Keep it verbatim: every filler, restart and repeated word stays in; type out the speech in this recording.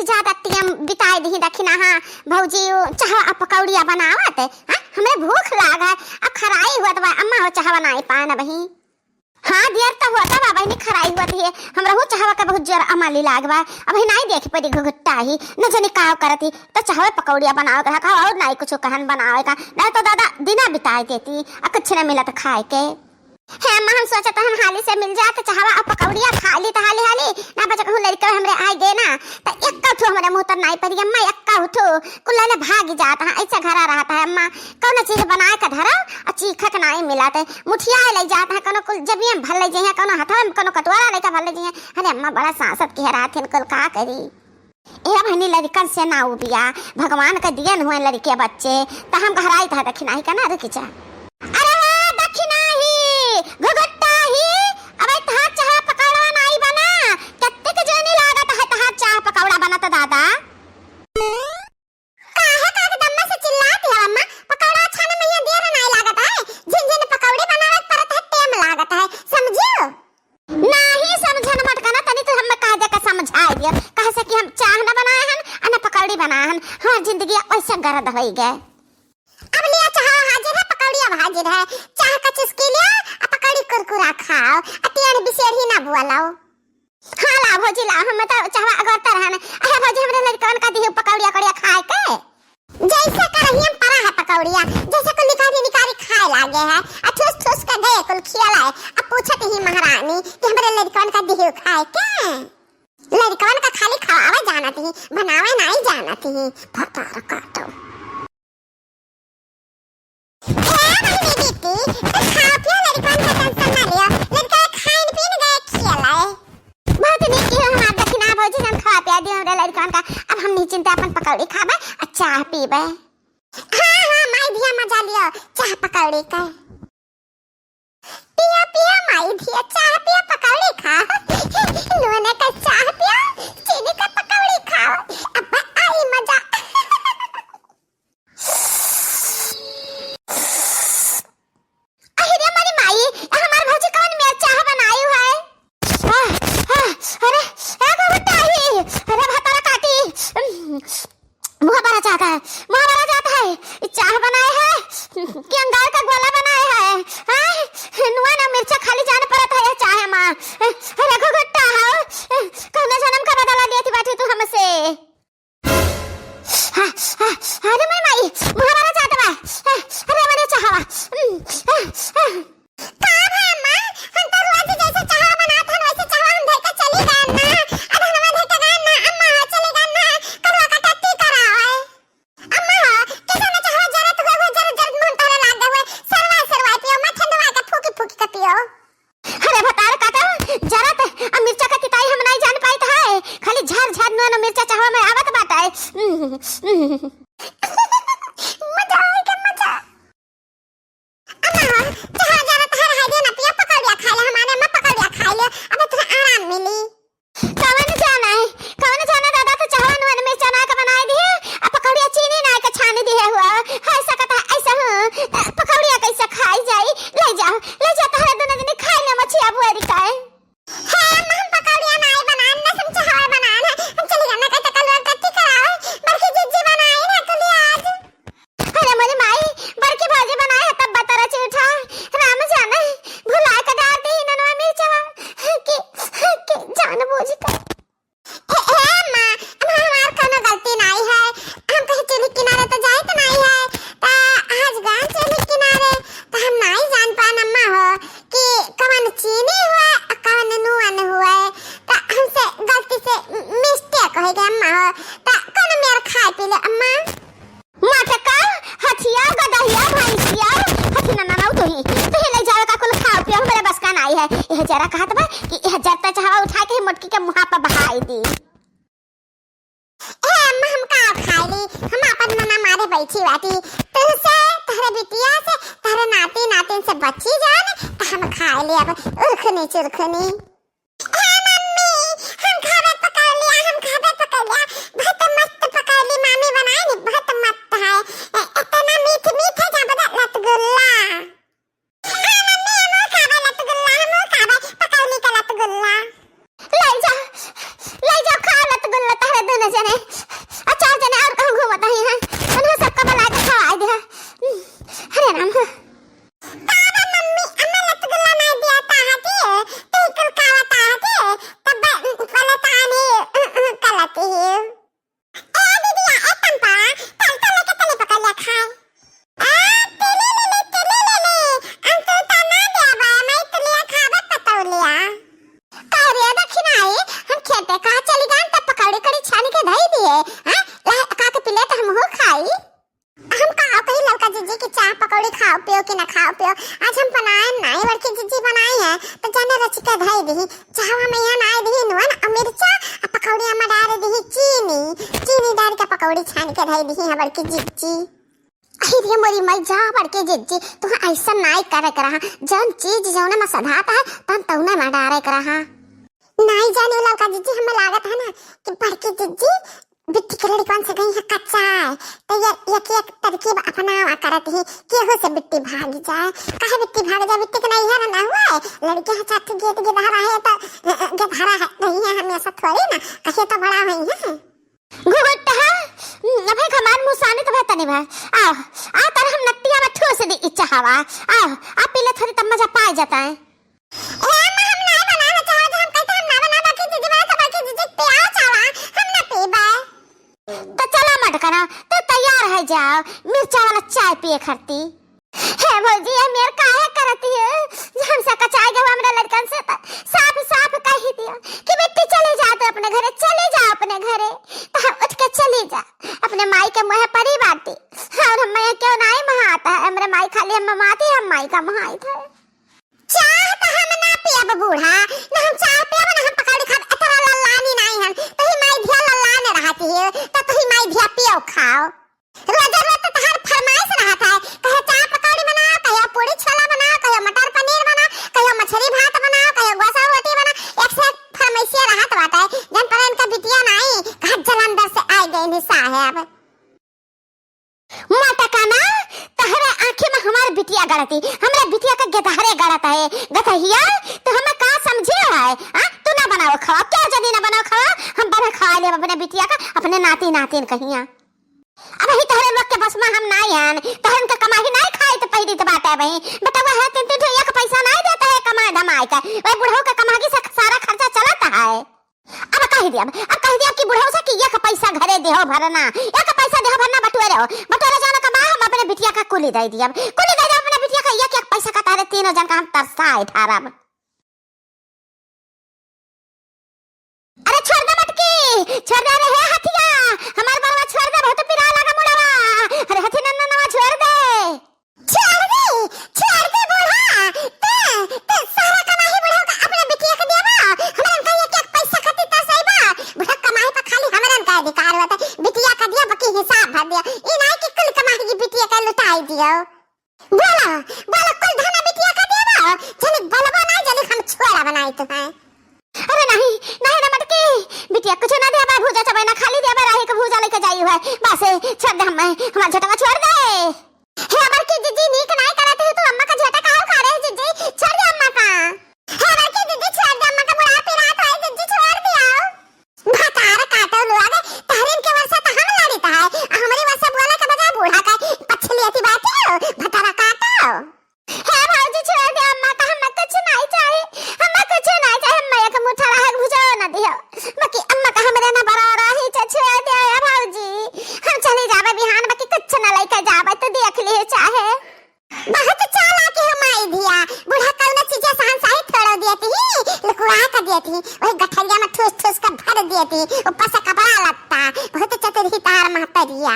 ज्यादा टेम बिताए दिही दखिनहा भौजी, उ चहवा आ पकौड़िया बनावत, हाँ? हमरे भूख लाग है, अब खराई हुअत बा, अम्मा हो चहवा नाई पाएन अबही। हाँ, देर त होत बा बहिनी, खराई हुअत ही, हमरहू चहवा के बहुत जोर अमाली लाग बा, अबही नाई देख परी घुघुट्टा ही, न जनी काव करत ही, त चहवा पकौड़िया बनावे के रहा, अउर नाई कुछ कहन बनावे का, नाई त दादा दिना बिताए देती, आ कुछ न मिलत खाए के। हे अम्मा, हम सोचत हम हाली से मिल जात, चहवा अउर पकौड़िया खा ली त हाली हाली, ना बचक हूँ लड़का हमरे आए दे ना, त एक्का उठो हमरे मुँह तर नाई परी अम्मा, एक्का उठो, कुल ले भागी जात है, ऐसे घरा रहत है अम्मा, कौनो चीज बनाए के धरो, अउर चीखक नाई मिलत है, मुठिया ले जात है, कौनो कुल जबियम भर ले जइहे, कौनो हथवा में कौनो कटोरा लेके भर ले जइहे, अरे अम्मा बड़ा सांसत की है रात हिन कुल का करी। ए बहिनी, लड़िकन से ना उबिया, भगवान के दियन हुए लड़िके बच्चे, त हम घराई तह दखिनाही का ना रुकी जा। अरे हे दखिनाही, घुघुट्टाही, अबे तहार चाह पकौड़ा नाई बना, कत्ते के जोनी लागत है तहार चाह पकौड़ा बनत दादा। काहे का एकदम से चिल्लात है अम्मा, पकौड़ा छाने में यहाँ देर नाई लागत है, झिन झिन पकौड़ी बनावे के परत है, टेम लागत है, समझियो? नाही समझन मटकना, तनी तू हमें कह दे के समझाई दियो, कहे से कि हम चाह न बनाए हन, आ न पकौड़ी बनाए हन, हमार जिंदगी ऐसे गरद होई गए। अब लिया चाह हाजिर है, पकौड़ी अब हाजिर है, चाह का चुस्की लिया, आ पकौड़ी कुरकुरा खाओ, आ टेढ़ बिसेढ़ी ना बोलाओ। हाँ ला भौजी ला, हम तो चाहवा अगरता रहन, अरे भौजी हमरे लड़कन का दिहे पकौड़िया कौड़िया खाए के। जैसे करहिया में परा है पकौड़िया, जैसे कुल निकारी निकारी खाए लागे है, आ ठूस ठूस के गए कुल खियाला है। अब पूछत ही महारानी कि हमरे लड़कन का दिहे खाए के? लड़कन का खाली खवावे जानत ही, बनावे नाई जानत ही। भतार काटो। ए बहिनी दीदी, तो खाओ पियो, लड़कन का tension ना लियो, लड़का खाइन पीन गए खियाला है। बहुत नीक की हो हमार दखिना भौजी, जन खवा पिया दियो हमरे लड़कन का। अब हम निश्चिंत अपन पकौड़ी खाबे आ चाह पीबे। हाँ, हाँ, माई धिया मजा लियो चाह पकौड़ी का। पिया, पिया माई धिया चाह पिया, पकौड़ी खा। नून का चाह पिया, चीनी का पकौड़ी खाओ। अब आई मजा। अरे रे मोरी माई, हमार भौजी कौन मेर चाह बनाई है? आह, आह, अरे, ए घुघुट्टाही, अरे भतारा काटी, उम, मुँह बरा जाता है, मुँह बरा जाता है, ई चाह बनाए है कि अंगार का गोला बनाए है? आह, नुआ ना मिर्चा खाली जान पड़त है यह चाह मा। अरे घुघुट्टा हो, कौनो जन्म का बदला लेती बाटी तू हमसे? हाँ, हाँ, अरे मोरी माई, मुँह बरा जात बा। अरे मने चाहवा। हम्म, हाँ, हाँ। का भा अम्मा, हम तो रोज जैसे चाहवा बनात हन, वैसे चाहवा हम धर के चली गए ना। अरे हनवा धर के गए ना, अम्मा हो चली गए ना। कलवा का टट्टी करावे। अम्मा हो, कैसे में चाहवा जरत हुए, हुए जरत, जरत मुँह तोहरे लाग गए हुए। सरवा, सरवा पियो, मत ठंडवा के फूकी, फूकी के पियो। अरे भतार काटो, जरत आ मिर्चा का तिताई हम नाई जान पाइत है, खाली झर झर नून मिर्चा चाहवा में आवत बाटे। मजा आए के मजा। अम्मा हो, चाहवा जरत हर है दे ना पिया, पकौड़िया खा ले, हमारे अम्मा पकौड़िया खा ले, अबे तुझे आराम मिली। कवन जाना है, कवन जाना दादा, तो चाहवा नून मिर्चा ना के बनाए दिए, आ पकौड़िया चीनी ना के छानी दिए हुआ, है सकत है ऐसा हूँ, पकौड़िया कैसे खाई जाई, ले जाओ, ले जा, तहरे दोनों जने खाई ले मछिया बुआरी का है। हे अम्मा, हम पकौड़िया नाई बनान, ना हम चाहवा बनान है। हम चली जाना का तकल और टट्टी कराओ, बल्कि जिज्जी बनाई ना कुली आज। अरे मोरी माई, बड़की भाजी बनाए है तब बतरा चूठा। राम जाने, भुला के डाल दी इन्होंने मिर्चवा। कि, कि जान बूझ के। ए, ए अम्मा, अम्मा हमार कोनो गलती नाई है। हम कहीं चूल्ही किनारे तो जाए तो नाई है। ता आज गए चूल्ही किनारे, तो हम नाई जान पान अम्मा हो। कि कवन चीनी हुआ, कवन नून हुआ, त हमसे गलती से mistake हो गया अम्मा हो, त कौन मेर खाए पी ले अम्मा? मटका, हथिया, गदहिया, भैंसिया, हथी ना ना ना, तुही, तुही ले जावे का कुल खाओ पियो, हमरे बस का नाई है। यह जरा कहत बा कि यह जरता चाहवा उठा के ही मोटकी के मुँहा पर बहाई दी। ए अम्मा, हम का खाई ली? हम आपन मना मारे बैठी बाटी। तुझसे, तहरे बिटिया से, तहरे नाती नातिन से बची जान, त हम खाई ली अब उरखनी चुरखनी। ए मम्मी, हम खाबे पकौड़िया, हम खाबे पकौड़िया। बहुत मस्त पकौड़ी मामी बनाए नी, बहुत मस्त है। ए, इतना मीठ मीठ है, जबरदस्त रसगुल्ला। हाँ मम्मी, हमहू खाबे लतगुल्ला, हमहू खाबे पकौड़ी का लतगुल्ला। ले जा, ले जा, खा लतगुल्ला, तहरे दुनो जने, आ चार जने और कहूँ घूमत ही हैं, उन्हें सबका बुला के खवाई दिया। अरे राम हो। का बा मम्मी, अम्मा रसगुल्ला नाई दिया ताहती, तू कुल कावा ताहती, तब पहले तानी, अ, अ, कलती ही। ए दीदिया, ए तनपा, तल तल के तली पकड़ लिया खाए। आ, तिली लिली, तिली लिली, हम तू तना देबा, मैं तुलिया खाबे पतौलिया। का रे दखिनाई, हम खेते कहाँ चली जान त पकौड़ी कड़ी छान के धई दिए, हाँ? ला, का के प्लेट हमहू खाई। हम का कही ललका जीजी कि चाह पकौड़ी खाओ पियो कि ना खाओ पियो, आज हम बनाए नाई, बड़की जीजी बनाई है, तो जाने रच के धई दिही। चाहवा में यहाँ नाई दिही नून आ मिर्चा, आ पकौड़िया में डाल दिही चीनी, चीनी डाल के पकौड़ी छान के धई दिही है बड़की जीजी। अरे मोरी माई, जा बड़की जीजी, तू ऐसा नाई करे के रहा, जौन चीज जौने में सधात है, तन तौने में डारे के रहा। नाई जाने ललका जीजी, हमें लागत है ना कि बड़की जीजी बिट्टी के लड़कन से गई है कच्चा है, तो ये एक एक तरकीब अपनावा करत ही, केहू से बिट्टी भाग जाए। काहे बिट्टी भाग जाए? बिट्टी के नैहर ना हुआ है, लड़के हैं साथ गेट गेदहरा है तो, अ, अ, गेदहरा है, नहीं है हमेशा थोड़ी ना, कहे तो बड़ा हुई है। घुघुट्टा, हम्म, अबे हमार मुँह सानी तो बा तनी बा। आओ, आओ, तारे हम नत्तिया में ठूस दी इच्छा हवा। आओ, आप पी ले थोड़ी, तब मजा पाए जाता है। ए अम्मा, हम ना बनावे चाहत, हम कहते हम ना बनावे, बाकी जीजी बनाए तो बाकी जीजी पियाओ चावा, हम ना पीबे। तो चला मटकना, तो तैयार है जाओ, मिर्चा वाला चाय पिए खरती। हे भौजी, ये मेर काहे करती है? हमसे कचाई गवा हमरा लड़कन से तो साफ साफ कही दिया कि बिट्टी चली जा तो अपने घरे, चली जा अपने घरे। तो हम उठ के चली जा, अपने माई के मुँह परी बाटी। और हम मैं क्यों नाई महाता है, हमरे माई खाली हम माती, हम माई का महाई था। चाह तो हम ना पियब बूढ़ा, ना हम चाह पियब, ना हम पकौड़ी खाब, एतरा लल्लानी नाई हम। तोही माई धिया लल्लान रहती है, तो तोही माई धिया पियो खाओ। रोज रोज तो तहार फरमाइश रहत है, कहियो चाह पकौड़ी बनाओ, कहियो पूरी छोला बनाओ, कहियो मटर पनीर बनाओ, कहियो मछली भात बनाओ, कहियो गोसा रोटी बनाओ, एक से एक फरमाइशिया रहत बाटे। जन पर इनका बिटिया नाई, कहा जलंधर से आए गए नी साहेब। मटकना, तहरे आँखी में हमार बिटिया गड़ती, हमरे बिटिया का गेदहरे गड़त है, गदहिया, तो हमें का समझे है? आ, तू ना बनाओ खावा, क्या जनी ना बनाओ खावा, हम बना खा लेब अपने बिटिया का, अपने नाती नातिन कहिया। अब ही तहरे लोग के बस में हम नाई हन, तहरन के कमाई नाई खाई तो पहिरी तो बाटे भाई, बेटा वह है तीन तीन ठो एक पैसा नाई देता है कमाए धमाए का, वह बुढ़ऊ के कमाई से सारा खर्चा चलता है। अब कह दिया, अब कह दिया कि बुढ़ऊ से कि एक पैसा घरे देहो भरना, एक पैसा देहो भरना, बटुए रहो, बटुए रहो, जाना कमा, हम अपने बिटिया का कुली दे दिया, कुली दे दिया अपने बिटिया का, एक एक पैसा का तारे तीनों जन का हम तरसाए ठारब। अरे छोड़ दे मटकी, छोड़ दे, अरे हे हथिया, हमार बड़वा छोड़ दे, बहुत पिरा लगा मुड़वा, अरे हथी नन्ना नवा छोड़ दे। छोड़ दे, छोड़ दे बूढ़ा, ते, ते सारा कमाई बुढ़ऊ का अपने बिटिया के देबा, हमरन का एक एक पैसा खातिर तरसैबा, बुढ़ा कमाई पर खाली हमरन का अधिकार होता, बिटिया का दिया बाकी हिसाब भर दिया, ई नाई कि कुल कमाई की बिटिया का लुटाई दियो। बोला, बोला कुल धन बिटिया का देबा, जनिक बोलबो नाई, जनिक हम छोड़ा बनाई तुम्हें। अरे नहीं, नहीं ना मटकी, बिटिया कुछ ना देबा, भूजा चबे ना खाली देबा, राही के भूजा लेके जाई हुआ, बस छोड़ दे हमें, हमार झटवा छोड़ दे। हे बड़की जीजी, नीक नाई करत है तू, अम्मा का झेटा काहे उखाड़े है जीजी? छोड़ दे अम्मा का। हे बड़की जीजी, छोड़ दे अम्मा का, बुढ़ा पिरात है जीजी, छोड़ दिया। भतार काटो लोग, तहरीन के वर्षा तो हम लड़ित है, आ हमरी वर्षा बोले के बजाय बूढ़ा का पछली अति बात है, भतारा काटो। हे भौजी, छोड़ दे अम्मा का, हमें कुछ नाई चाही, हमें कुछ नाई चाही, अम्मा एक मुट्ठा राहक भुजाओ ना दियो। बाकी अम्मा का हमरे ना बड़ा रही, च-, छोड़ दे, ए भौजी। हम चली जाबे बिहान, बाकी कुछ ना लेके जाबे, तू देख लिहे चाहे। बहुत चालाक है माई धिया, बूढ़ा कौनो चीजे सहनसाही थोड़ो देती ही, लुकवा के देती ही, वही गठरिया में ठूस ठूस के भर देती, ऊपर से कपड़ा लत्ता, बहुत चतुर ही तार महतरिया।